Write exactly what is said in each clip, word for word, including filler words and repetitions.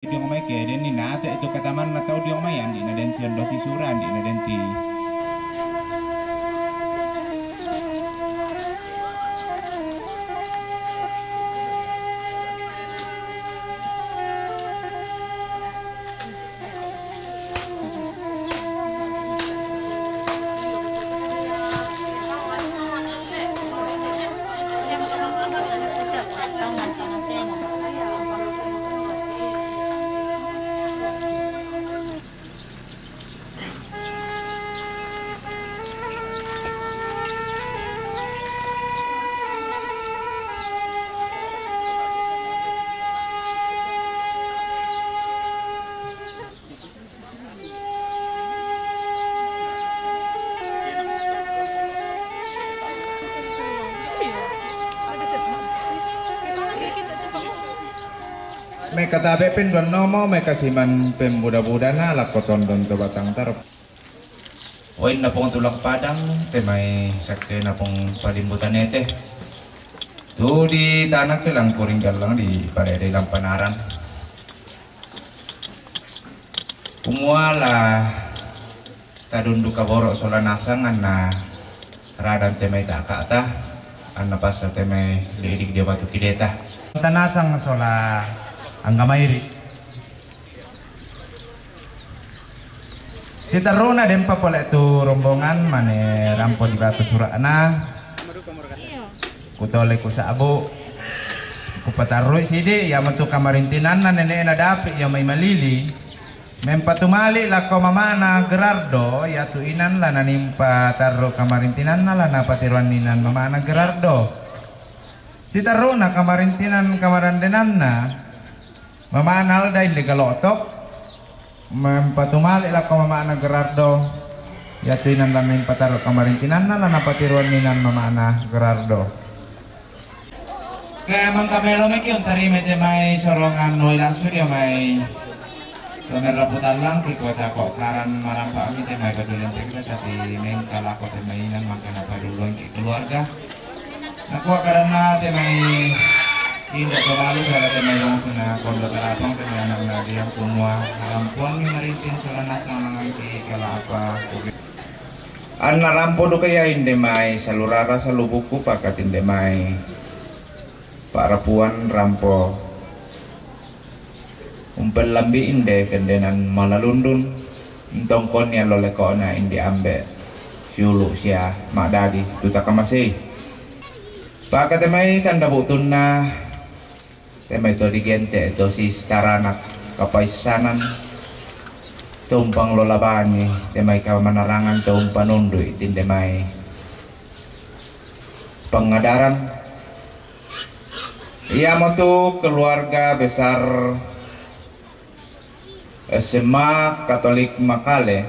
Diong mai ke den ni nate itu kataman na tau diong mai andi na den sion dosi sura andi na den ti. Mai katabe penduan nomo, mai kasiman pembuda-buda na lako tondon to batang tarop. Oin napong tulak padang, te mai sakke napong palimbutan ete. Tu di tanak ke langkuring galang di parede lampanaran. Kumuala tadundu kaboro sola nasang anna radan te mai taka ta, anna passa te mai lidik dia batu kideta. Tanasang sola angga mairi. Siterruna dempa pole tu rombongan mane rampo di batu sura'na. Kutole kusa'bu. Kupatarrui sidi, iamo tu kamarintinanna nene'na Dapi, iya mai Malili. Mempatumali lako mamana Gerardo, iatu inan la nanimpa tarru kamarintinanna la napatiruan inan mamana Gerardo. Siterruna kamarintinan kamarandenanna, mamana Alda inde Galotok, mempatumali lako mamana Gerardo, iatu inan la nanimpa tarru kamarintinanna la napatiruan inan mamana Gerardo. Ke mangka melo meki ontarima te mai sorongan noi lasu dia mai. Pemerra putallang ki kota ko karan marampa ami te mai batu lenteng te tapi mengka lako te mai inan mangka napadulong ki keluarga. Nakua karena te mai inda to balu sara te mai long suna kondo tarapang te mai anak na diam kumua harampuan mi marintin sura nasang langan ki kala apa. Anna rampo duka ia inde mai salurara salubuku pakat inde mai. Parapuan rampo umpellambi inde kendenan malalundun, ntongkon ia lolekona inde ambe siulu sia madadi tutaka masei. Pakat te mai tanda butunna, te mai to digente to si staranak kapaisanan, tumpang lola bani, te mai kamanarangan, tumpang nundui, tinde mai pengadaran. Iamo tu keluarga besar S M A Katolik Makale,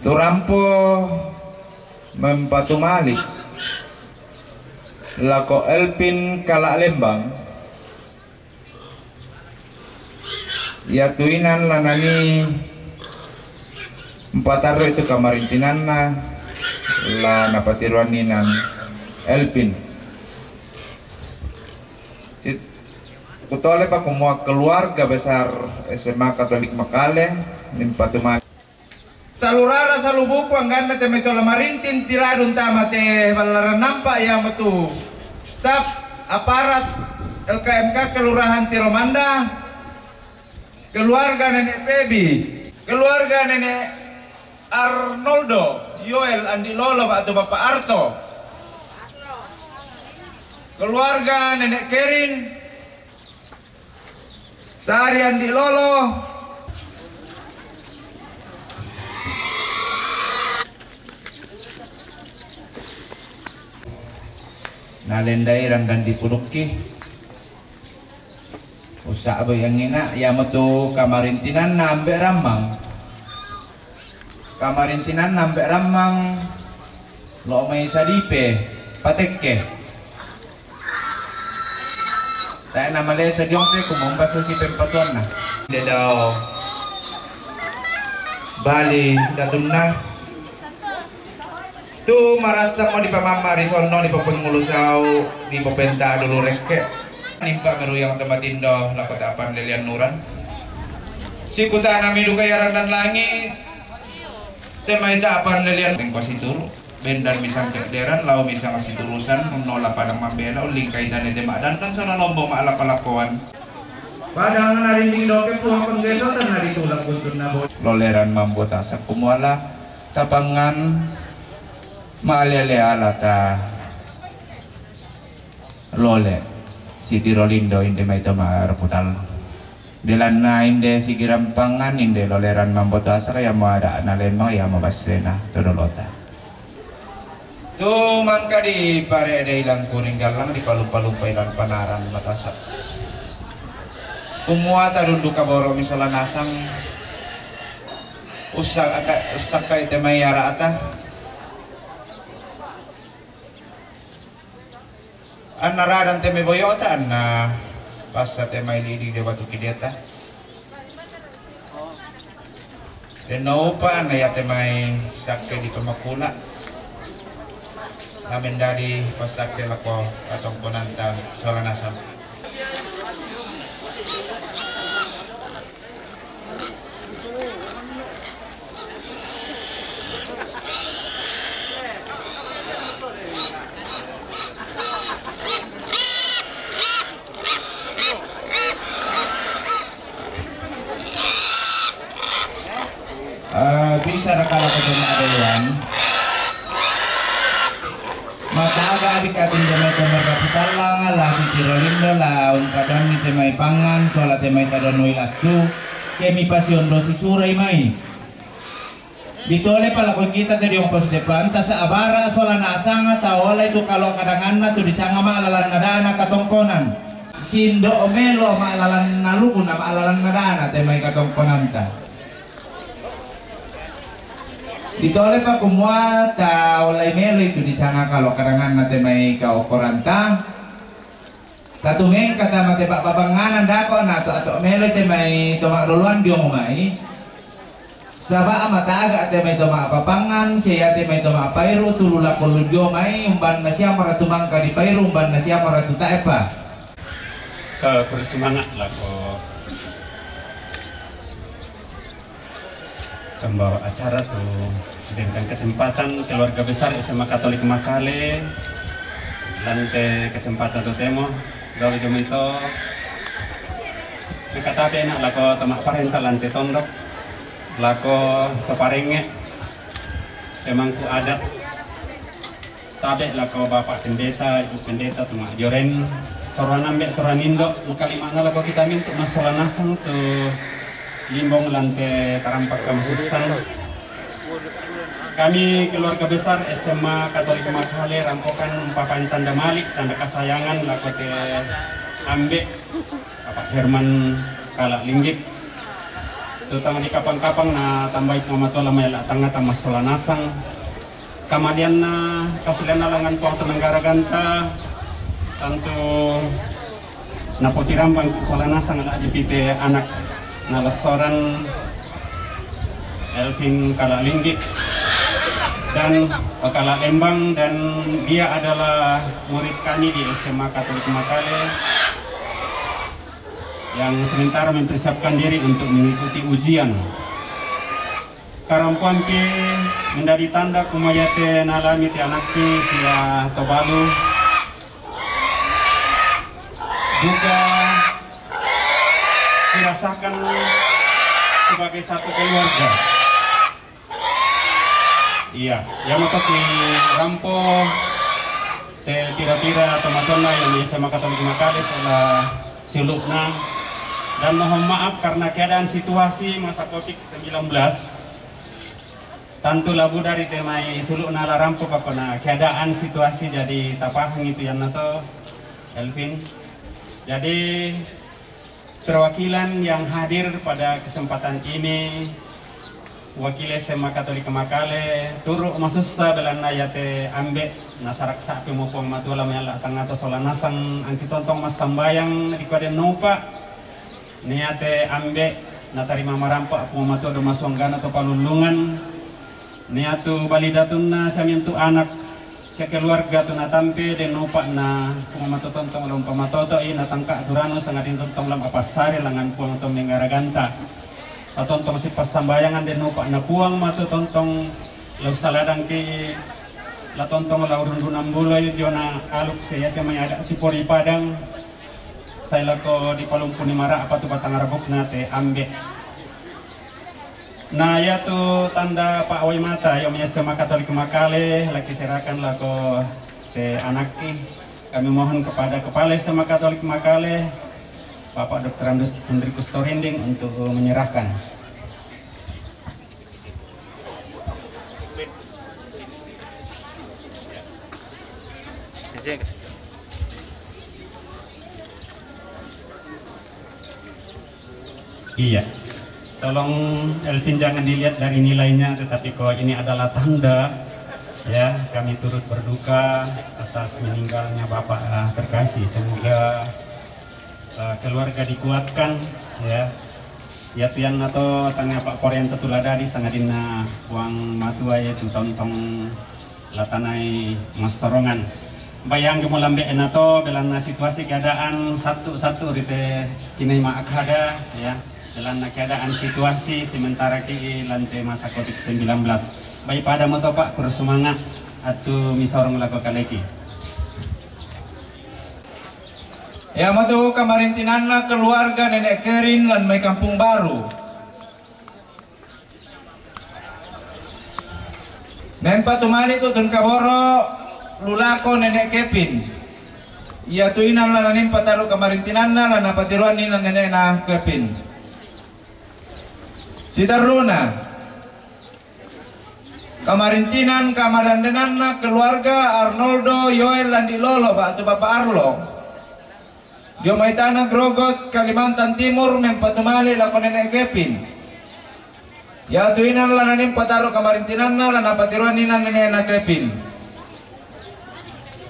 tu rampo mempatumalik lako Elpin Kalak Lembang, iatu inan la nani mpatarru itu kamarintinanna la napatiruan inan Elpin. Sit-, kutole pa kumua keluarga besar S M A Katolik Makale, nimpatumalik. Salurara salubuku angganna te mai tola marintin tiradun tama te ballaran nampa iamo tu staf aparat L K M K Kelurahan Tiromanda, keluarga Nenek Pebi, keluarga Nenek Arnoldo, Yoel Andi Lolo batu Bapak Arto, keluarga Nenek Kerin, Sari Andi Lolo. Nalendai randang di pudukki. Usa'bu yang ina, iamo tu kamarintinanna Ambe Rammang. Kamarintinanna Ambe Rammang, lo mai sadipe, patekke. Tae na malesa jongte kumomba susi pempatuanna. Dedao. Bali datunna. Tu marasamo dipamamma ri sonno dipapengulu sau dipapenta dulu rekke. Nimpa' meru yang tematindo lako tapan lelian nuran. Sikuta nami duka yaran dan langi. Temai tapan lelian tengko situru. Bendan misang kederan, lau misang siturusan, nola padang mambela, uling kaitan ete mak dandan sana lombo mak lako-lakoan. Padang na rinding doke puang penggesotan na ditulak buntun nabo. Loleran mambo tasak kumuala, tapangan, maalele alata. Lole, siti Rolindo inde mai toma reputal. Belanna inde sigirampangan inde loleran mamboto asaka ya mo ada na lembang ya mo basena todolota. Tu mangka di pare ada ilang kuning galang di palumpa-lumpa ilang panaran matasak. Kumuata dundu kaboro misola nasang. Usak aka usak kai temai ara ata. Anna radan teme boyota anna passa temai lidi de batu kideta. Denno upa anna ya temai sakke di pemakula. Namen dadi passakke lako atongkonanta sola nasang. Eh, bisa rekala ketemu ada Iwan. Mataga adik ating damai komer kapitallanga la sitiro lindo la ungkadammi temai pangan sola temai tadonoi lassu. Kemi pasiondosi surai mai. Ditole palakoi kita tadi ongkos depanta sa abara sola nasanga taola itu kalo kadanganna tu disanga ma lalan nadana katongkonan. Sindo omelo ma lalan naluku na ma lalan nadana temai katongkonanta. Ditole pa kumua taolai melo itu disanga kalo kadanganna temai kaokoranta. Tatumeng kata mate pa papanganan dako na to ato melo temai toma roloan diomo mai. Saba mataga temai toma papangan sia temai toma pairu tulu lako ludio mai umban na sia maratu mangka di pairu umban na sia maratu taepa. Ke bersemangat lako. Pembawa acara tu diberikan kesempatan keluarga besar S M A Katolik Makale lante kesempatan tu temo dolo jomito. Mekatape enak lako toma parenta lante tondok lako toparenge pemangku adat. Tabe lako Bapak Pendeta, Ibu Pendeta, tuma joren, toran ambe, toran indo, mukalimana lako kita mintu masola nasang tu limbong lante tarampak kamasusang. Kami keluarga besar S M A Katolik Makale rampokan umpapan tanda malik, tanda kasayangan lako te ambe Bapak Herman Kala Linggit. Tutang di kapang-kapang na tambai pamatola mai la tangata masola nasang. Kamalianna kasulianna langan Puang Tenanggara ganta tantu napotirambang sola nasang la jipite anak nalasoran Elvin Kala Linggit dan Kala Lembang, dan dia adalah murid kami di S M A Katolik Makale yang sementara mempersiapkan diri untuk mengikuti ujian. Karampuangki menjadi tanda kumayate nalami te anakki sia tobalu juga dirasakan sebagai satu keluarga. Iya, yang mau rampo te pira-pira teman-teman yang S M A Katolik Makale setelah sulukna. Dan mohon maaf karena keadaan situasi masa covid sembilan belas. Tantu labu dari temai sulukna la rampo pakona keadaan situasi jadi tapahang itu yang nato Elvin. Jadi perwakilan yang hadir pada kesempatan ini, wakil S M A Katolik Makale, turu masussa belanna yate ambe nasarak sapi mo Puang Matua lama yalla tangata sola nasang angki tontong massambayang di kode nopa. Niate ambe natarima marampa Puang Matua do masuanggana to palulungan. Niatu bali datunna samiantu anak Sekeluarga tu natampe den upa'na Puang matotontong lam pamatoto'i, natangka' turanu sangadin tontong lam appassare langngan Puang to menggaraganta. La tontong sipassambayangan den upa'na Puang matotontong, la ussaladangki, la tontong la urundunan buloi diona aluk se iate mai ada' sipori padang, sai lako dipalumpuni mara'pa tu batang rabukna te ambe'. Na iatu tanda pa'wai mata, io mai S M A Katolik Makale, la kiserakan lako te anakki. Kami mohon kepada Kepala S M A Katolik Makale, Bapak Doktor Andus Hendrikus Torinding untuk menyerahkan. Iya. Tolong Elvin jangan dilihat dari nilainya, tetapi kok ini adalah tanda, ya, kami turut berduka atas meninggalnya Bapak, eh, terkasih. Semoga, eh, keluarga dikuatkan, ya. Ya, tian atau tangga Pak Koren tetula dari sangadinna Puang Matua yaitu tontong latanai massorongan. Bayang mo lambe' enato, belanna situasi keadaan satu-satu rite kinai ma'kada, ya. Belanna keadaan situasi sementara ki lante masa covid sembilan belas. Bai pada moto Pak, kuro sumanga' attu misorong lako kaleki. Iamotu kamarintinanna keluarga Nenek Kerin lan mai Kampung Baru. Mempa tumali tu tun kaboro' lu lako Nenek Kepin. Iatu inan la nanempa taru kamarintinanna la napatiroan inan nenekna Kepin. Siterruna, kamarintinan kamadandenanna keluarga Arnoldo Yoel Andi Lolo ba'tu Bapak Arlo. Dio mai tana Grogot, Kalimantan Timur, mempa tumali lako Nenek Kepin. Iatu inan la nanempa taru kamarintinanna la napatiroan inan nenekna Kepin.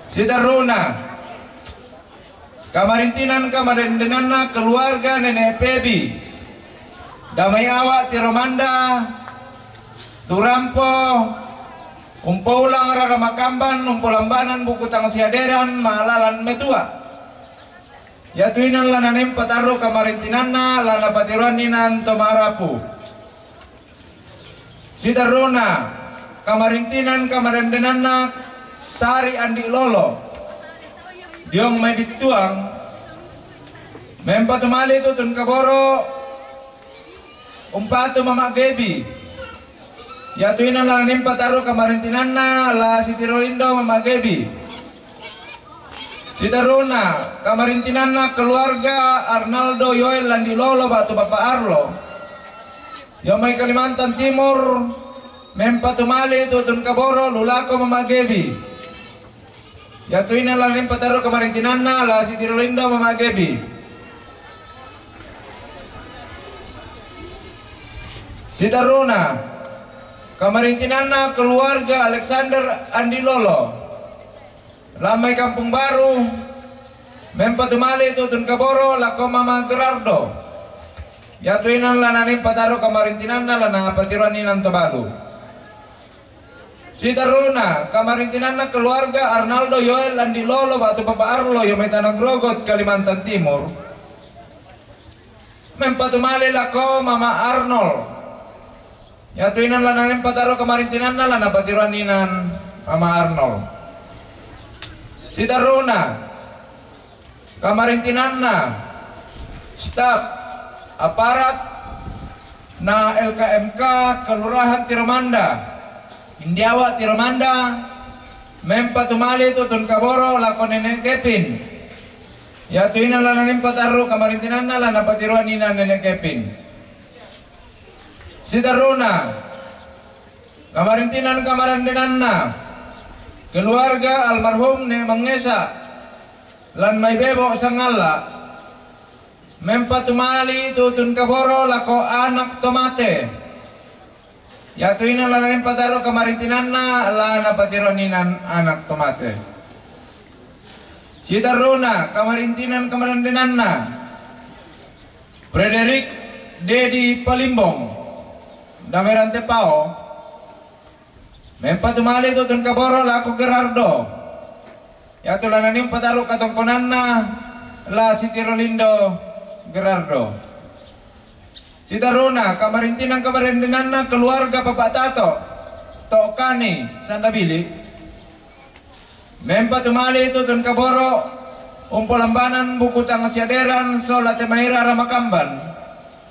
Siterruna, kamarintinan kamadandenanna keluarga Nenek Pebi. Damai awa' tiro manda, turampo, umpoulang rara makamban, umpolambanan buku tang siaderan, ma'lalan metua. Iatu inan la nanempa taru kamarintinanna la napatiroan inan to ma'rapu. Siterruna, kamarintinan kamadandenanna Sari Andi Lolo. Diong mai bittuang, mempa tumali tu tun kaboro', umpatu Mama Gebi. Iatu inan la nanempa taru kamarintinanna la sitiro lindo Mama Gebi. Siterruna, kamarintinanna keluarga Arnaldo Yoel Andi Lolo ba'tu Bapak Arlo. Dio mai Kalimantan Timur, mempa tumali tu tun kaboro' lu lako Mama Gebi. Iatu inan la nanempa taru kamarintinanna la sitiro lindo Mama Gebi. Siterruna, kamarintinanna keluarga Alexander Andi Lolo. Lan mai Kampung Baru, mempa tumali tu tun kaboro' lako Mama Gerardo. Iatu inan la nanempa taru kamarintinanna la napatiroan inan to balu. Siterruna, kamarintinanna keluarga Arnaldo Yoel Andi Lolo ba'tu Bapak Arlo io mai tana Grogot, Kalimantan Timur. Mempa tumali lako Mama Arnold. Iatu inan la nanempa taru kamarintinanna la napatiroan inan Mama Arnold. Siterruna, kamarintinanna staf aparat na L K M K Kelurahan Tiromanda, Indiawa Tiromanda, mempa tumali tu tun kaboro' lako Nenek Kepin. Iatu inan la nanempa taru kamarintinanna la napatiroan inan Nenek Kepin. Siterruna, kamarintinan kamadandenanna keluarga almarhum Nek Mangesa lan mai Bebo Sangalla, mempa tumali tu tun kaboro' lako anak to mate. Iatu inan la nanempa taru kamarintinanna la napatiroan inan anak to mate. Siterruna, kamarintinan kamadandenanna Frederick Dedi Palimbong, Dameran Tepao, Mempa tumali tutun kaboro' lako Gerardo. Yatu la nanimpataru' katongkonanna la Sitirolindo Gerardo. Sitaruna kamarintinang kamarendenanna keluarga Papa Tato, To'kani Sandabili. Mempa tumali tutun kaboro' umpolambanan buku tang siaderan sola temaira ramakamban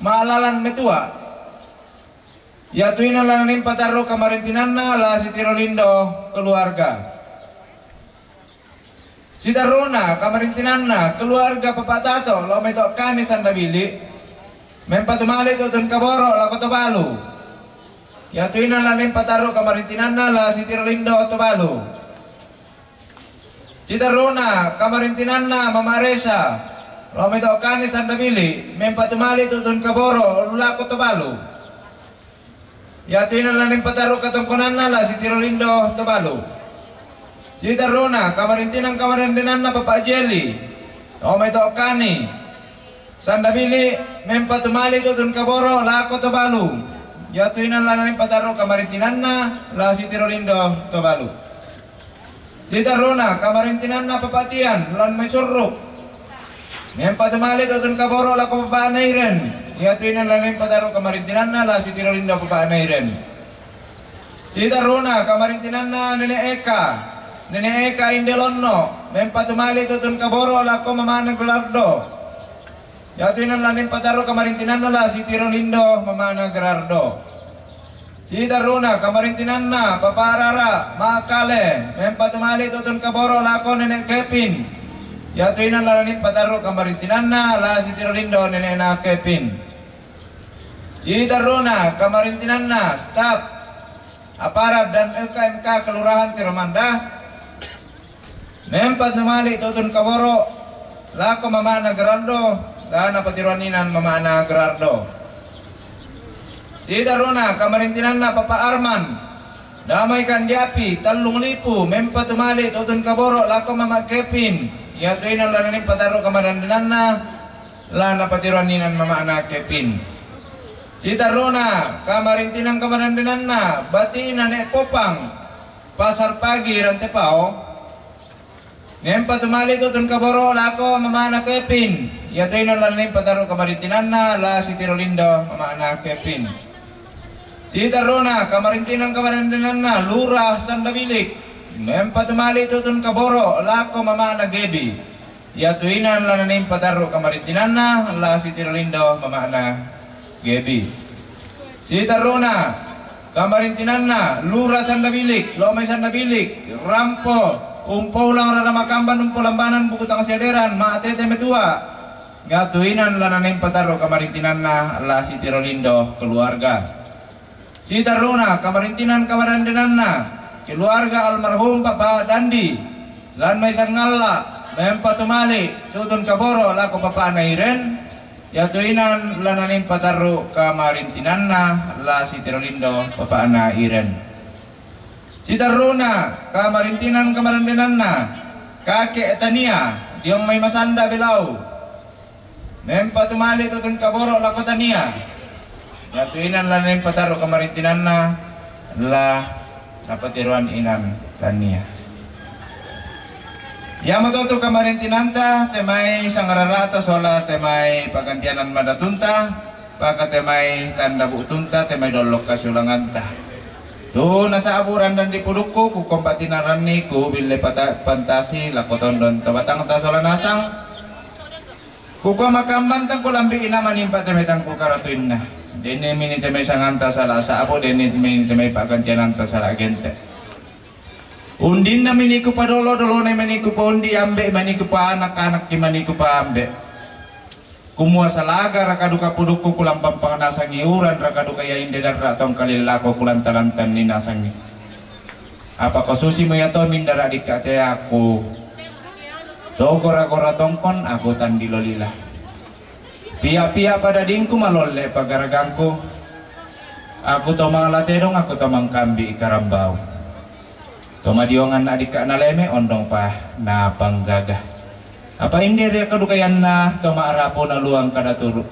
ma'lalan metua. Yatu inan la nanimpatarru' kamarintinanna la Sitirolindo keluarga. Sitaruna kamarintinanna keluarga Papa Tato, lo' mai To'kani Sandabili. Mempa tumali tutun kaboro' lako Tobalu. Yatu inan la nanimpatarru' kamarintinanna la Sitirolindo Tobalu. Sitaruna kamarintinanna Mama Resa, lo' mai To'kani Sandabili, mempa tumali tutun kaboro' lako Tobalu. Yatu inan la nanimpatarru' katongkonanna la Sitirolindo Tobalu. Sitaruna kamarintinang kamarendenanna Papa Jeli, lo' mai To'kani Sandabili, mempa tumali tutun kaboro' lako Tobalu. Yatu inan la nanimpatarru' kamarintinanna la Sitirolindo Tobalu. Sitaruna kamarintinanna Papa Tian, lo' mai Surru. Mempa tumali tutun kaboro' lako Papa Nairen. Yatu inan la nanimpatarru' kamarintinanna la Sitirolindo Papa Nairen. Sitaruna kamarintinanna Nene' Eka. Nene' Eka Indelonno, mempa tumali tutun kaboro' lako Mamana Gerardo. Yatu inan la nanimpatarru' kamarintinanna la Sitirolindo Mamana Gerardo. Sitaruna kamarintinanna Papa Rara Makale, mempa tumali tutun kaboro' lako Nene' Kepin. Yatu inan la nanimpatarru' kamarintinanna la Sitirolindo nene'na Kepin. Sitaruna kamarintinanna staf aparat dan L K M K Kelurahan Tiromanda. Mempa tumali tutun kaboro' lako Mamana Gerardo, la napatiruan inan Mamana Gerardo. Sitaruna kamarintinanna Papa Arman, Damai Kandiapi, Tallung Lipu, mempa tumali tutun kaboro' lako Mama Kepin. Yatu inan la nanimpatarru' kamarendenanna, la napatiruan inan Mamana Kepin. Sitaruna kamarintinang kamarendenanna Batina Ne' Popang, Pasar Pagi Rantepao. Mempa tumali tutun kaboro' lako Mamana Kepin. Yatu inan la nanimpatarru' kamarintinanna la Sitirolindo Mamana Kepin. Sitaruna kamarintinang kamarendenanna Lura Sandabilik. Mempa tumali tutun kaboro' lako Mamana Gebi. Yatu inan la nanimpatarru' kamarintinanna la Sitirolindo Mamana Gebi. Sitaruna kamarintinanna Lura Sandabilik, lo' mai Sandabilik, rampo, umpoulang rara makamban, umpolambanan buku tang siaderan, ma'tete metua. Yatu inan la nanimpatarru' kamarintinanna la Sitirolindo keluarga. Sitaruna kamarintinan kamarendenanna keluarga almarhum Papa Dandi, lan mai Sangalla, mempa tumali tutun kaboro' lako Papana Iren. Yatu inan la nanimpatarru' kamarintinanna la Sitirolindo Papana Iren. Sitaruna kamarintinan kamarendenanna Kake' Tania, diong mai Masanda Belau. Mempa tumali tutun kaboro' lako Tania. Yatu inan la nanimpatarru' kamarintinanna la napatiruan inan Tania. Iamoto tu kamarintinanta, te mai sangararata sola te mai pa'gantianan madatunta, paka te mai tanda bu'tunta, te mai dollo' kasiulanganta. Tu nasa'bu' randan dipudukku, kukombati naranni, kubille pata-, pantasi, lako tondon tabatangta sola nasang. Kukua makamban tangku lambi'na manimpa te mai tangku karatuinna. Denni mini te mai sanganta sala sa'bu, denni mini te mai pa'gantiananta sala gente. Undinna mini kupadolo, dolona mini kupaundi, ambe' mini kupaanak, anakki mini kupaambe'. Kumua salaga raka duka pudukku, kulampampang nasangi uran raka duka ia inde darra tongkalillako, kulanta-lantanni nasangi. Apa ko susimo ia to mindara dikka teaku. To gora-gora tongkon, aku tandilo lila. Pia'-pia' padadingku, malolle pagaragangku. Aku to mangala tedong, aku to mangkambi karambau. To madiongan na dikka naleme, ondong pa napanggaga. Apa inde ria kadukayanna to ma'rapu naluang kadaturu.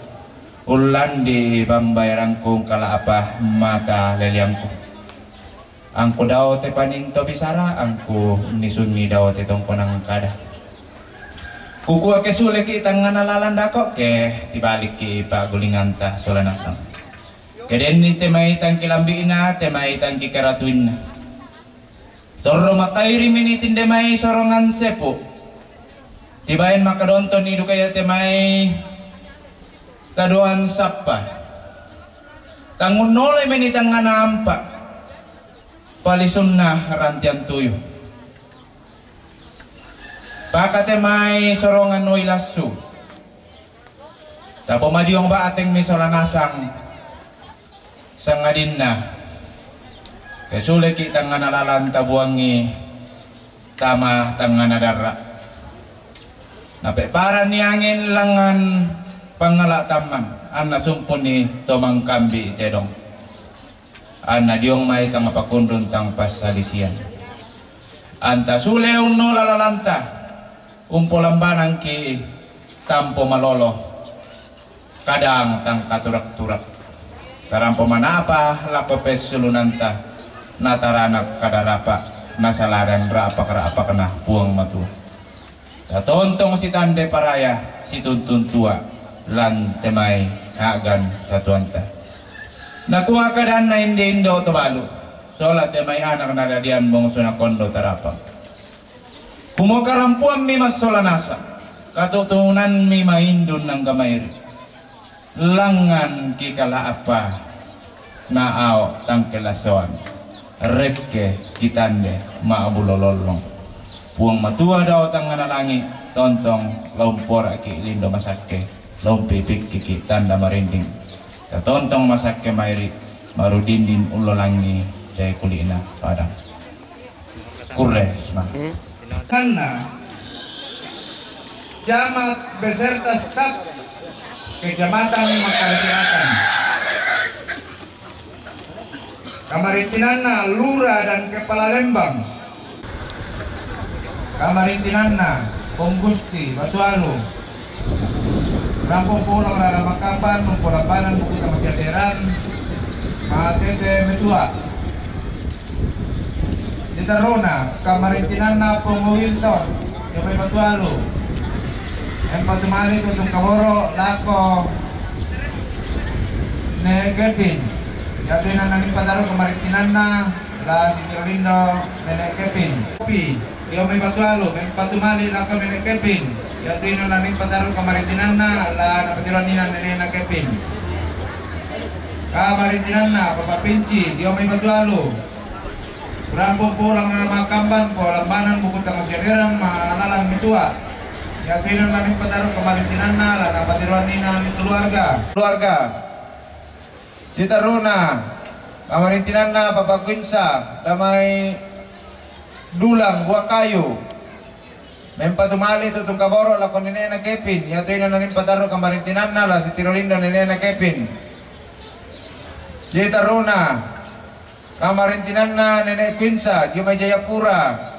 Ullandi bambayarangku, kala apa mata leliangku. Angku dao te paninto bisara, angku nisunni dao te tongkonang kada. Kukua ke sule ki tangngana lalan dako ke, tibalik ki pagulinganta sola nasang. Kedenni te mai tangki lambi'na, te mai tangki karatuinna. Torro makairi mini tinde mai sorongan sepu. Tibaen makadonton ni duka ia te mai tadoan sappa. Tangun nole mini tangngana ampa. Palisunna rantian tuyu. Pakate mai sorongan oi lassu. Tapomadiong ba ateng mi sola nasang sangadinna. Kesuleki tangngana lalan tabuangi tama tangngana darra. Napeparanni angin langan pangngala tamman, anna sumpuni to mangkambi tedong. Anna diong mai tanga pakundun tang passalisian. Anta sule unnola lalanta, umpolambanangki tampo malolo, kadang tang katurak-turak. Tarampo manapa lako pessulunanta, nataranak kadarapa, nasaladan rapak-rapakna Puang Matua. Tatontong sitande paraya situntun tua lan te mai agan tatuanta. Nakua kadanna inde indo to balu, sola te mai anak nadadian bongsu nakondo tarapang. Kumokarampuammi massola nasa, katutunanmi maindun nanggamairi. Langan kikala apa na ao tangkelasoan, rekke kitande ma'bulo lollong. Puang Matua dao tangngana langi, tontong lomporaki lindo masakke, lompi pikkiki tanda marinding. Tatontong masakke mairi, marudindin ullolangi te kulina padang. Kurre sma. Kanna, camat beserta staf Kecamatan Mangkale Selatan. Kamarintinanna lura dan kepala lembang. Kamarintinanna Pong Gusti Batualu. Rampo pulang rara makamban, mempolabanan buku tama siaderan, matete metua. Siterruna, kamarintinanna Pongo Wilson, Jomai Batualu. Empatumali tutung kaboro lako Ne Kevin. Yatu inanna nimpataru kamarintinanna la Sitirolindo Nene Kevin. Pi, Jomai Batualu, mempatumali lako Nene Kevin. Yatu inanna nimpataru kamarintinanna la napatiroanina Nene Kevin. Kamarintinanna Papa Pinci, Jomai Batualu. Rampung pulang rara makamban, polambanan buku tangasiaderan, malalan metua. Yatu inanna nimpataru kamarintinanna la napatiroanina keluarga. Keluarga. Siterruna, kamarintinanna Papa Kuinsa, Damai Dulang, Buah Kayu. Mempatumali tutung kaboro lako nenena Kevin, yatu inanna nimpatarru kamarintinanna la Sitirolindo nenena Kevin. Siterruna, kamarintinanna Nene Kuinsa, Jomai Jayapura.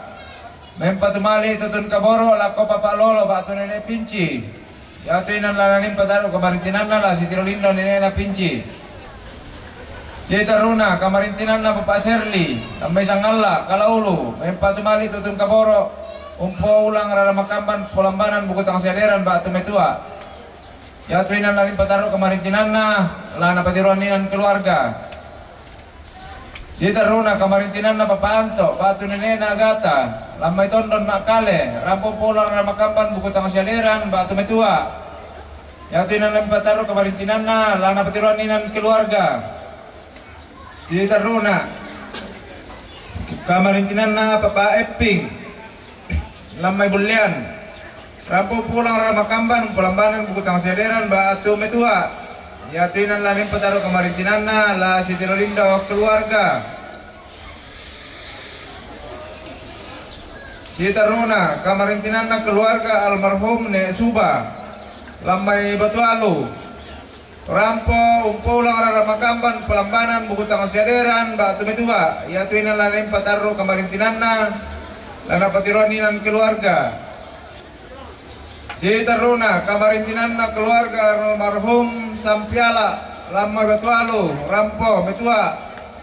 Mempatumali tutung kaboro lako Papa Lolo batu Nene Pinci. Yatu inanna la nimpatarru kamarintinanna la Sitirolindo nenena Pinci. Siterruna, kamarintinanna Papa Serli, Damai Sangalla, Kalaulu, mempatumali tutung kaboro, umpo ulang rara makamban, polambanan buku tangasiaderan batu metua. Yatu inanna la nimpatarru kamarintinanna, la napatiroanina keluarga. Siterruna, kamarintinanna Papa Anto, batu nenena Agata, Lammai Tondon Makkale, rampo pulang rara makamban buku tangasiaderan batu metua. Yatu inanna la nimpatarru kamarintinanna, la napatiroanina keluarga. Siterruna, kamarintinanna Papa Epping, Lammai Bullean. Rampo pulang rara makamban, polambanan buku tangasiaderan batu metua. Yatu inanna la nimpatarru kamarintinanna la Sitirolindo keluarga. Siterruna, kamarintinanna keluarga almarhum Ne Suba, Lammai Batualu. Rampo, umpo ulang rara makamban, polambanan buku tangasiaderan batu metua. Yatu inanna la nimpatarru kamarintinanna, la napatiroanina keluarga. Siterruna, kamarintinanna keluarga almarhum Sampiala, Lammai Batualu, rampo metua.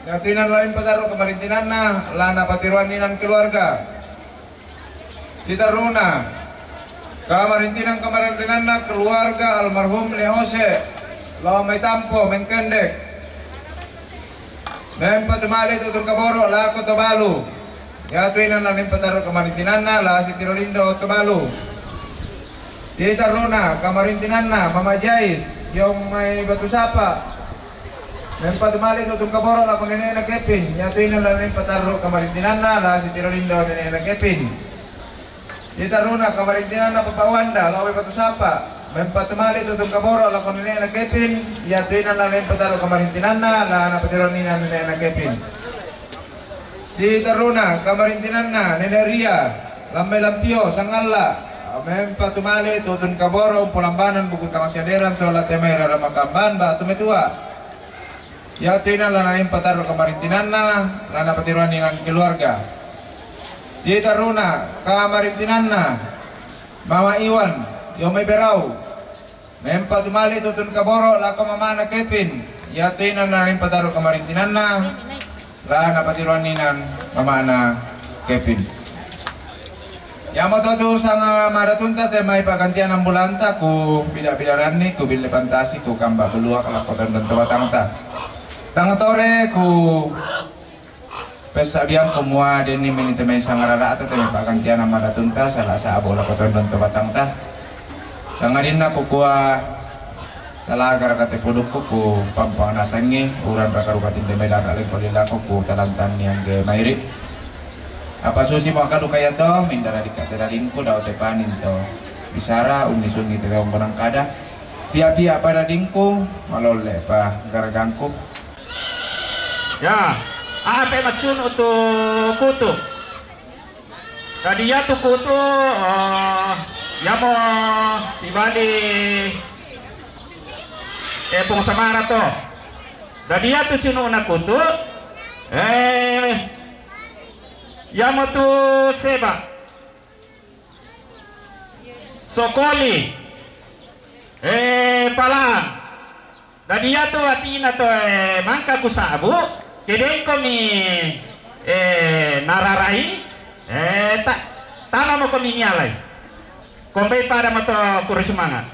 Yatuinan la nempataro kamarintinanna, la napatiroanninan keluarga. Sitaruna, kamarintinan kamarintinanna keluarga almarhum Leose, lao mai tampo mengkendek. Mempatumali tutun kaboro lako Tobalu. Yatuinan la nempataro kamarintinanna, la sitiro lindo Tobalu. Sitaruna, kamarintinanna Mama Jais, yong mai Batu Sapa. Mempatumali tutun kaboro lako nenena Kepin, yatuinan la nempataro kamarintinanna, la sitiro lindo nenena Kepin. Sitaruna, kamarintinanna Papa Wanda, lao mai Batu Sapa. Mempatumali tutun kaboro lako nenena Kepin, yatuinan la nempataro kamarintinanna, la napatiroanninan nenena Kepin. Sitaruna, kamarintinanna Nene Ria, lao mai Lampio, Sangalla. Mempatumali tutun kaboro umpolambanan buku tangasiaderan sola temai rara makamban batu metua. Yatuinan la nempataro kamarintinanna, la napatiroanninan keluarga. Sitaruna, kamarintinanna Mama Iwan, yong mai Berau. Mempatumali tutun kaboro lako mamana Kepin. Yatuinan la nempataro kamarintinanna, la napatiroanninan mamana Kepin. Yamo to tu sanga madatunta te mai pagantian ambulanta ku bida-bidaranni, ku bille pantasi, ku kamba beluak lako tondon to batangta. Tang tore ku pessa biang kumua denni menite mai sangararata te mai pagantian madatunta, sala sabo lako tondon to batangta. Sangadinna kukua, sala gara kate pudukku ku pampang nasangi, uran raka ruka tinde mai dana leko lilaku ku talantan yang ge mairi. Apa susi mo kaduka ya to, mindara dikate dadingku dao te panin to. Bisara unni sunni te onggonang kada. Pia-pia pa dadingku, malolle pa garagangku. Ya, ape masunu tu kutu. Dadi yatu kutu, oh, yamo sibali eh, pung samara to. Dadi yatu sinuna kutu, eh, yamo tu seba. Sokoli. Eh, palang. Dadi yatu atina to, eh, mangka kusabu, kedengkomi, eh, nararai, eh, ta-, tama mokomi mialai. Kombai pada moto kuri semangat.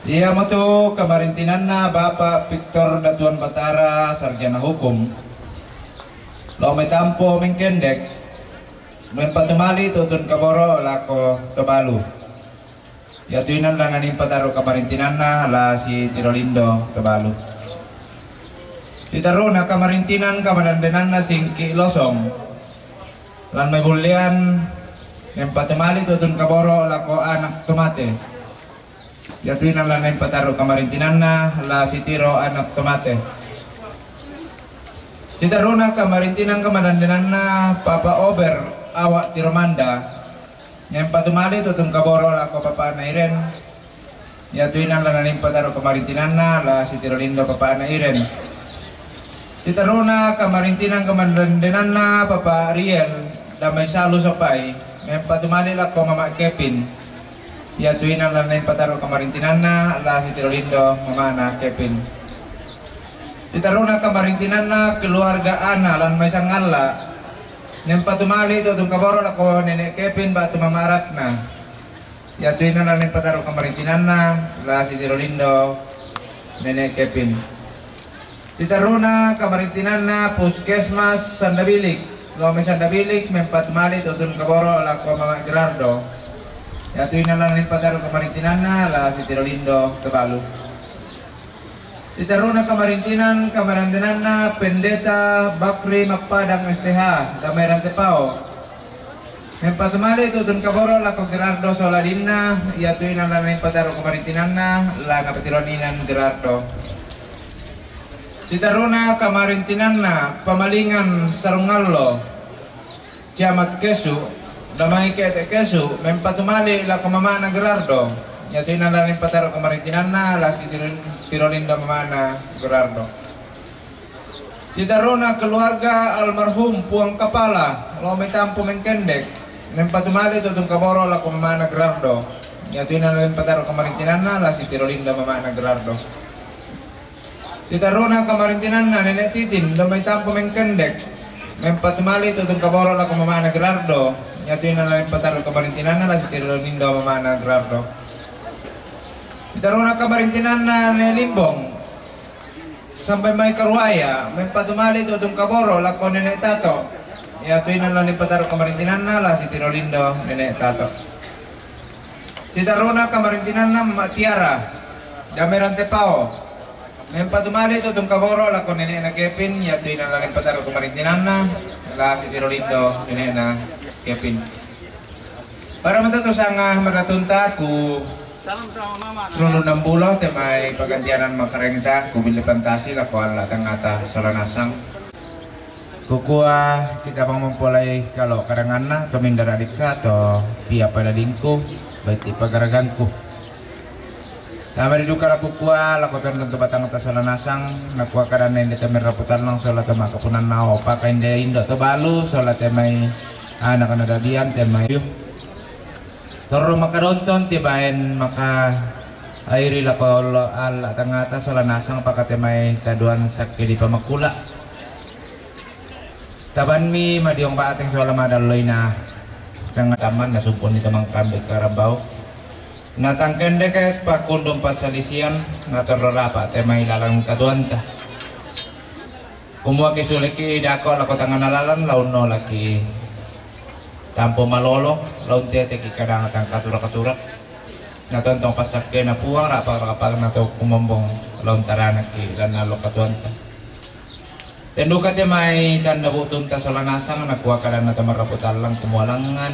Iya moto kamarintinanna Bapak Victor Datuan Batara, Sarjana Hukum. Lao mai tampo mengkendek, mempatumali tutun kaboro lako Tobalu. Yatuinan la nanimpataro kamarintinanna, la sitiro lindo Tobalu. Sitaruna kamarintinan kamadandenanna Singki Losong. Lan mai bullian, mempatumali tutun kaboro lako anak tomate. Yatuinan la nempataro kamarintinanna, la sitiro anak tomate. Sitaruna kamarintinan kamadandenanna Papa Ober, awak Tiromanda. Mempatumali tutun kaboro lako papana Iren. Yatuinan la nempataro kamarintinanna, la sitiro lindo papana Iren. Sitaruna kamarintinan kamadandenanna Papa Ariel, damai salu sopai. Mempatumali lako mama Kepin. Yatuinan la nempataro kamarintinanna, la sitiro lindo mamana Kepin. Sitaruna kamarintinanna keluarga Ana lan mai Sangalla. Mempatumali tutun kaboro lako nene Kepin batu mama Ratna. Yatuinan la nempataro kamarintinanna, la sitiro lindo nene Kepin. Sitaruna kamarintinanna Puskesmas Sandabilik, lao mai Sandabilik, mempatumali tutun kaboro lako mama Gerardo. Yatuinan la nempataro kamarintinanna, la sitiro lindo Tobalu. Sitaruna kamarintinan kamadandenanna Pendeta Bakri Makpadang S T H, damai Rantepao. Mempatumali tutun kaboro lako Gerardo sola adinna, yatuinan la nempataro kamarintinanna, la napatiroanninan Gerardo. Sitaruna kamarintinanna Pamalingan Sarungallo, Ciamat Kesu, damai kete Kesu, mempatumali lako mamana Gerardo. Yatuinan la nempataro kamarintinanna, la sitiro lindo mamana Gerardo. Sitaruna keluarga almarhum Puang Kapala, lao mai tampo mengkendek. Mempatumali tutun kaboro lako mamana Gerardo. Yatuinan la nempataro kamarintinanna, la sitiro lindo mamana Gerardo. Sitaruna kamarintinanna Nene' Titin, lo' mai tampo mengkendek. Mempatumali tu tungkaboro' lako mamana Gerardo. Yatu inang la nipataro kamarintinanna la sitiro lindo mamana Gerardo. Sitaruna kamarintinanna Nene' Limbong. Sampai mai karuaya, mempatumali tu tungkaboro' lako Nene' Tato. Yatu inang la nipataro kamarintinanna la sitiro lindo Nene' Tato. Sitaruna kamarintinanna Ma' Tiara, Damerante Pao. Mempatumali tu tungkaboro' lako nene'na Kevin, yatu inang la nipataro kamarintinanna, la sitiro lindo nene'na Kevin. Para matutu sanga maratunta ku runu enam puluh te mai pagantianan makarenta ku bili fantasi lako alla tangata sola nasang. Kukua kita bang mempolai kalo karanganna to mindara dikka to pia pada dingku baiti pagaragangku. Sama diduka la kukua lako tondon to batang ta sola nasang, nakua kadanna inde to merrapu tallang sola to makapunanna opa ka inde indo to balu sola te mai anak na dadian te mai. Torro makadonton ti baen maka airi lako alla tangata sola nasang paka te mai taduan sakke di pamakula. Tabanmi madiong bateng sola madalloina. Tengah taman na sumpun ni temang kambing karabau. Na tangkendeke pakundung passalisian na torro rapa te mai lalang katuanta. Kumua ki suleki dako lako tangana lalan launno laki tampo malolo laun tete ki kadang tang katura-katura. Na tontong passakke na puang rapa-rapa na to kumombong laun tarana ki lanna lo katuanta. Tenduka te mai tanda butunta sola nasang nakua kadanna to marrapu tallang kumua langngan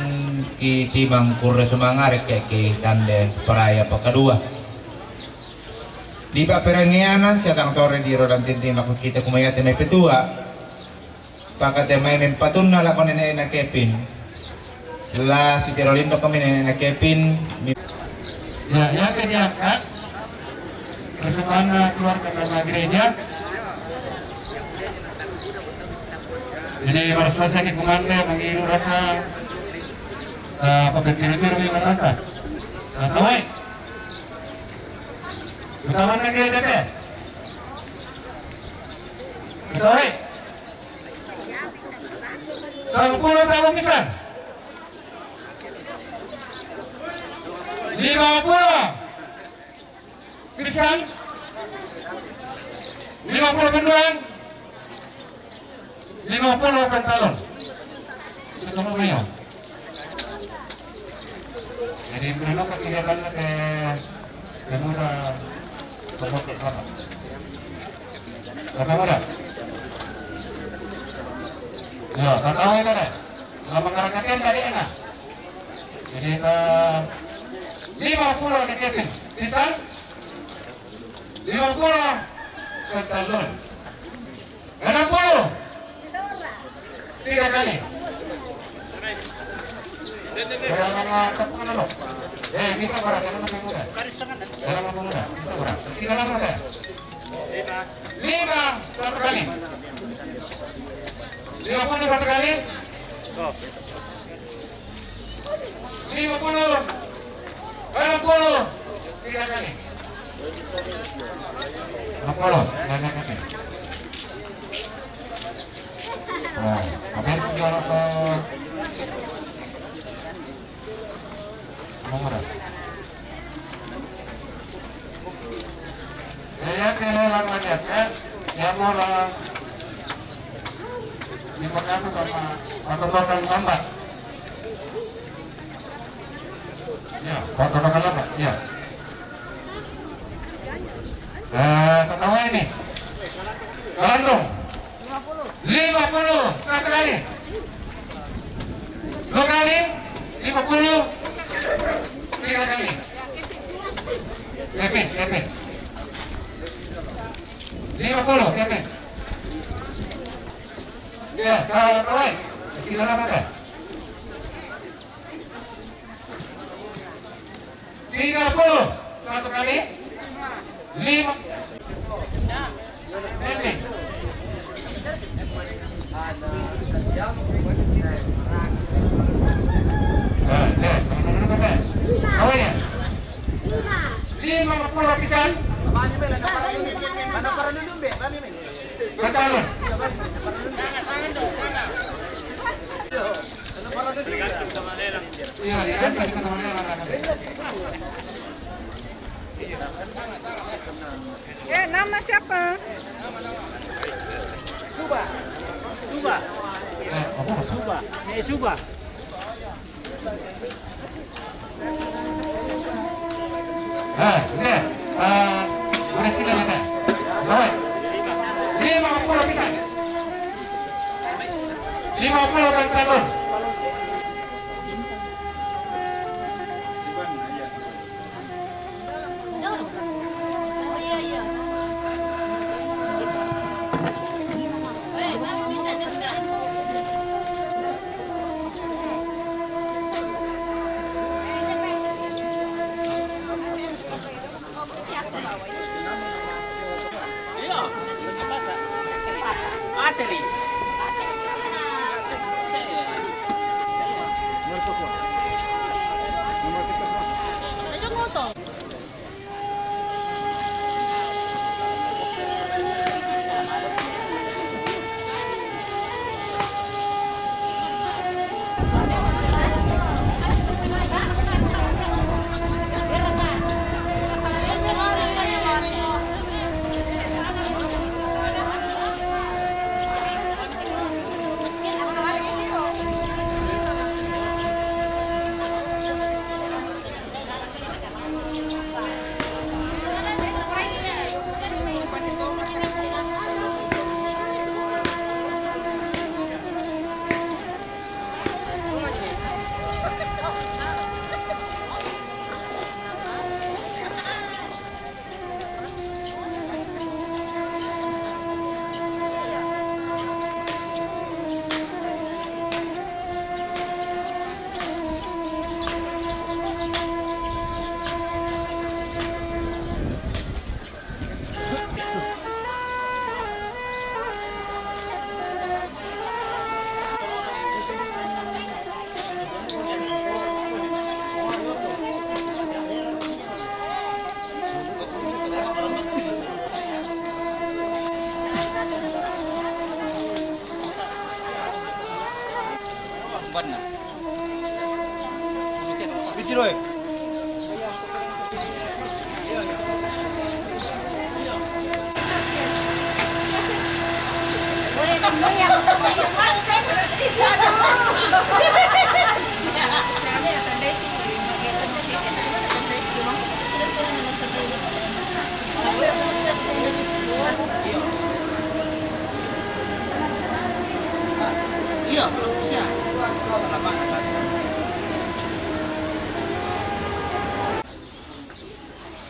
ki timang kurre sumanga rekke ki tande paraya pakadua. Di paperangianan siatang tore di rodan tinting lako kita kumaya te mai petua. Paka te mai mempatunna lako nene'na Kevin. La sitiro lindo kami nene'na Kevin. Ya, ya te diangkat. Persembahanna keluarga tama gereja. Ini baru selesai ke kumande mengiru rata. Apa kira-kira memang tanta. Atau eh. Utamanna gereja te. Utawi. Sampulo sabu pisan. Lima pulo pisan. Lima pulo benduan. Lima pulo pantalon. Ketemu Mayo. Jadi, menunjukkan kelihatan ke pemuda, pemuda apa? Pemuda. Ya, tak tahu itu deh. Lama ngarakatin tadi enak. Jadi, ta lima pulo di Kevin. Pisan? Lima pulo pantalon. Enam puluh. Tiga kali. Dalam mga tapukan na lo. Eh, bisa bara, dalam mga muda. Dalam mga muda. Bisa bara. Sila lang mata. Lima, satu kali. Lima puluh satu kali. Lima puluh. Enam puluh. Tiga kali. Enam puluh. Enam kali. Nah, hampir sembilan ratus. Nomor. Iya, kelelang lagi ya. Ya, mulai. Ini pakai apa sama? Atau makan lambat? Ya, foto makan lambat. Ya. Eh, ketawa ini. Kalandung. Lima puluh, satu kali. Dua kali, lima puluh, tiga kali. Kevin, Kevin. Lima puluh, Kevin. Ya, kalau tahu, sila lah kata. Tiga puluh. Satu kali. Lima. Pendek. Nah, nah, teman-teman kata. Awalnya. Lima puluh pisan. Pantalon. Iya, iya, kan tadi kata Maria olahraga. Eh, nama siapa? Suba. Suba. Eh, apa? Suba. Eh, Suba. Eh, ini, eh, udah sila kata. Lima puluh bisa. Lima puluh kan talon.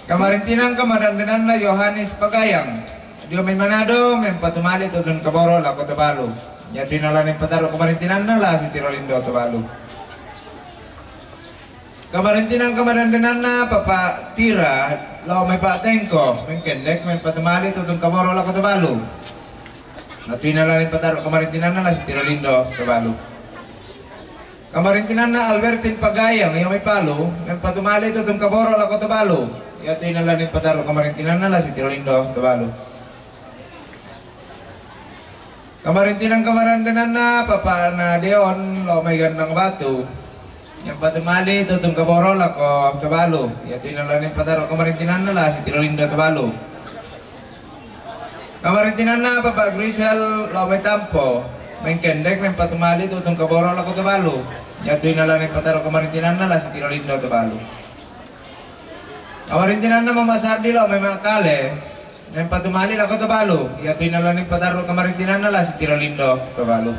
Kamarintinan kamadandenanna Yohanes Pagayang, dio mai Manado, mempatumali tu Dun Kaboro lako Tobalu. Iatu inalana pataru kamarintinanna la sitiro lindo Tobalu. Kamarintinan kamadandenanna Papa Tira, lao mai Pa Tengko, mengkendek mempatumali tu Dun Kaboro lako Tobalu. Iatu inalana pataru kamarintinanna la sitiro lindo Tobalu. Kamarintinanna Albertin Pagayang, io mai Palu, mempatumali tu Dun Kaboro lako Tobalu. Iatu inalana pataru kamarintinanna la sitiro lindo Tobalu. Kamarintinan kamadandenanna Papa Nadeon, lao mai Gandang Batu, mempatumali tu Dun Kaboro lako Tobalu. Iatu inalana pataru kamarintinanna la sitiro lindo Tobalu. Kamarintinanna Papa Grisel, lao mai Tampo, mengkendek mempatumali tu Dun Kaboro lako Tobalu. Iatu inalana pataru kamarintinanna la sitiro lindo Tobalu. Kamarintinanna Mama Sardi, lao mai Makale, mempatumali lako Tobalu. Iatu inalana pataru kamarintinanna la sitiro lindo Tobalu.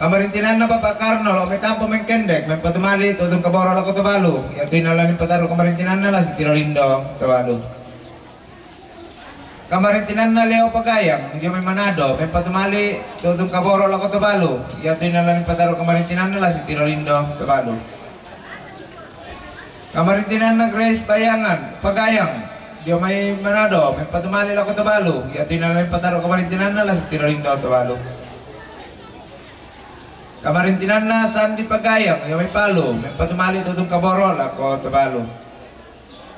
Kamarintinanna Papa Karno, lao mai Tampo, mengkendek mempatumali tu Dun Kaboro lako Tobalu. Iatu inalana pataru kamarintinanna la sitiro lindo Tobalu. Kamarintinanna Leo Pagayang, dio mai Manado, mempatumali tu Dun Kaboro lako Tobalu. Iatu inalana pataru kamarintinanna la sitiro lindo Tobalu. Kamarintinanna Grace Bayangan, Pagayang, dio mai Manado, mempatumali lako Tobalu. Iatu inalana pataru kamarintinanna la sitiro lindo Tobalu. Kamarintinanna Sandi Pagayang, dio mai Palu, mempatumali tu Dun Kaboro lako Tobalu.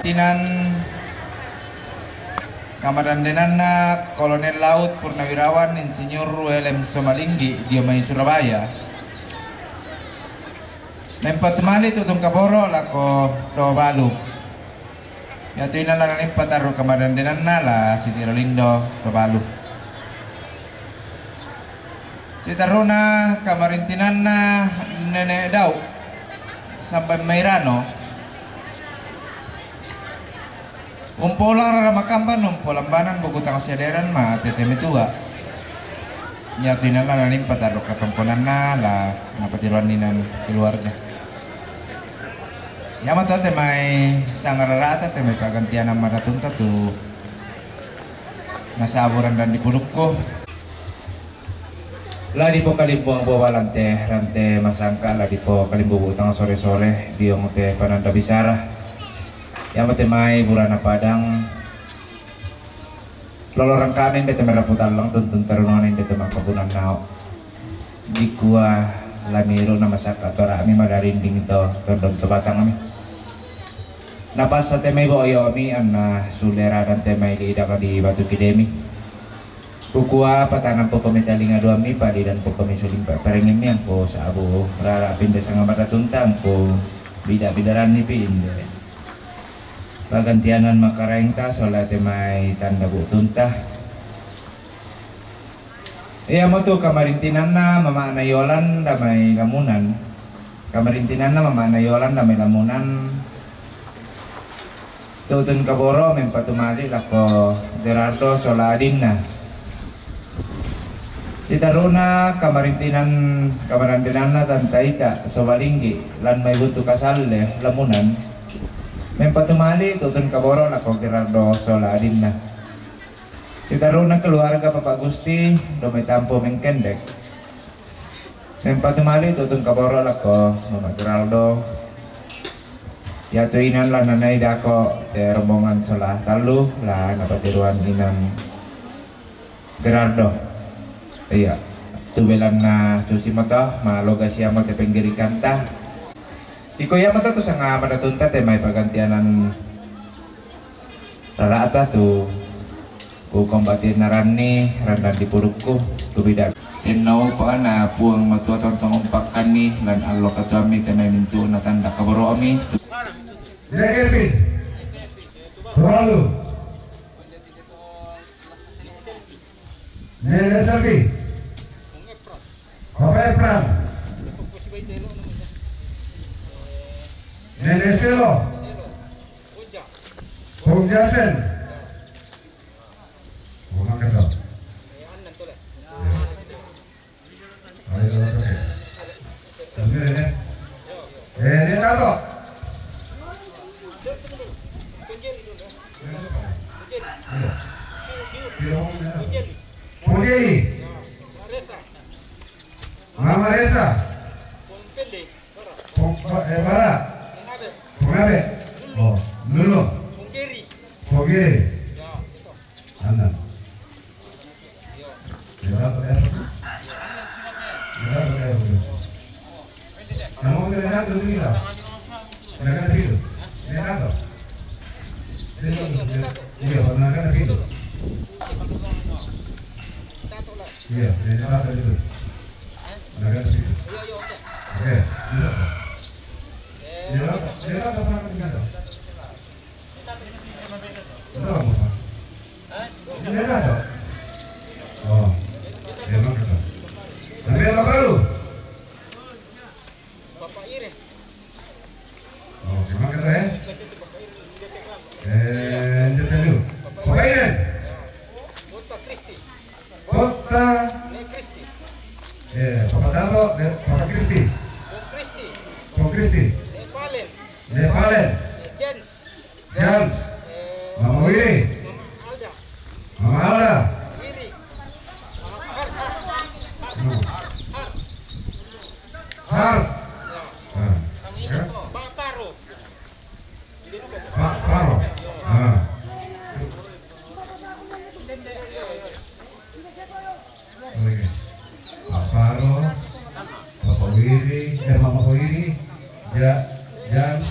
Tinan kamadandenanna Kolonel Laut Purnawirawan Insinyur Welem Somalinggi dio mai Surabaya. Mempatumali tutun kaboro lako Tobalu. Iatu inanna nanimpatarru kamadandenanna la sitiro lindo Tobalu. Sitarruna kamarintinanna Nene Dau Samban Mairano. Umpolang rara makamban, umpolang banan buku tang siaderan ma tete metua. Iatu inanna nanimpa tarro katongkonanna la napatiruan inan keluarga. Iamato te mai sangararata te mai pagantianan madatunta tu nasaburan dan dipudukku. La dipokalimbuang buah balante rante masangka, la dipokalimbubu tang sore-sore diong te pananda bisara. Iamate mai burana padang. Lolo rangkana inde te merapu tallang tuntun tarunana inde te mangkabunan nao. Dikua lamiru na masakka to rami madarinding to tondon to batang mi. Napassa te mai boyo mi anna sulera dan te mai di idaka di batu kidemi. Kukua patanampo komi talinga duammi, palidanpo komi sulimpa parengimmi, angko sabu rara pinde sanga mata tuntangko bida-bidaranni pinde. Pagantianan makaraengta sola te mai tanda butunta. Iamato kamarintinanna mamana Yolan damai lamunan. Kamarintinanna mamana Yolan damai lamunan. Tutun kaboro mempatumali lako Gerardo sola adinna. Sitaruna kamarintinan kamarandenanna tantaita sobalinggi lan mai butu kasalle lamunan. Mempatumali tutun kaboro lako Gerardo sola adinna. Sitaruna keluarga Bapak Gusti domai tampo mengkendek. Mempatumali tutun kaboro lako Mama Geraldo. Iatu inan la nanai dako te rombongan sola tallu la napatiruan inan Gerardo. Iya. Tu belanna susi moto maloga siamo te penggirikanta. Iko iya moto tu sanga madatunta te mai pagantianan rarata tu ku kombatin naranni randan di purukku ku bida. Ennau pagana Puang Matua tontong umpakkanni lan allo katuammi te mai mintu natanda kaboro'mi tu. Nene Ervin. Terlalu. Nene Selvi. Papa Efran. Nene Selo. Pung Jasen. Mama kata. Ayo, kata. Sambil ya. Eh, dia kata. Iya. Iya. Pung Jeri. Mama Resa. Pung, eh, Bara. Pung Abe. Oh, Lulu. Pung Geri. Anam. Dia dapat air apa? Dia dapat air apa? Kamu tidak dapat itu bisa. Tidak ada pintu. Tidak dapat. Dia dapat. Iya, pernah ada pintu. Iya, dia dapat itu. Pernah ada pintu. Oke, tidak dapat. Dia dapat. Dia dapat pernah ada pintu. Berapa, Pak? Sembilan atau? Oh, emang kata. Tapi apa baru? Bapak Iren. Oh, emang kata ya? Eh, dia tadi. Bapak Iren. Kota Kristi. Kota. Ne Kristi. Eh, Papa Dato, eh, Papa Kristi. Bung Kristi. Bung Kristi. Ne Palen. Ne Palen. Ne Jens. Jans. Eh, Mama Wiri. Mama Alda. Mama Alda. Wiri. Mama Har, Har, Har, Har. Hmm. Har. Har. Ya. Ah. Ya. Pak Paro. Pak Paro. Ah. Oke. Pak Paro, Bapak Wiri, eh, Mama Wiri, Ja-, Jans,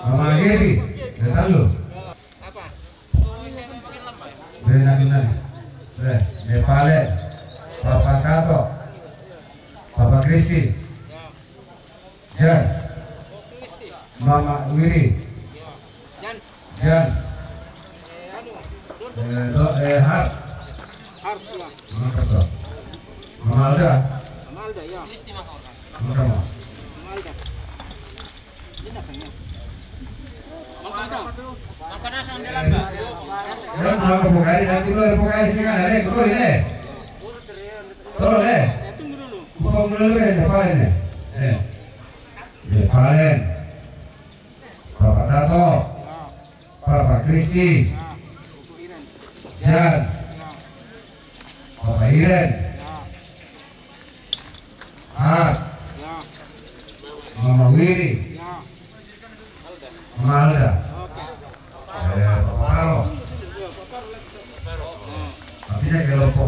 Mama Gebi, de Tallu. Apa? De Nagunan. De, de Palen. Papa Tato. Papa Kristi. Jans. Mama Wiri. Jans. Eh, do, eh, Har. Har, ya. Mama Kerto. Mama Alda. Mama Alda, ya. Mama Kerto. Mama Alda. Ya, Mama Pokari, dan kita ada Pokari sih kan, ada, betul, ya? Betul, ya? Bukan dulu, ya, depan ini. Eh. Depan. Papa Tato. Papa Kristi. Jans. Papa Iren. Hat. Mama Wiri. Mama Alda. Eh, Papa Paro. Artinya kalau po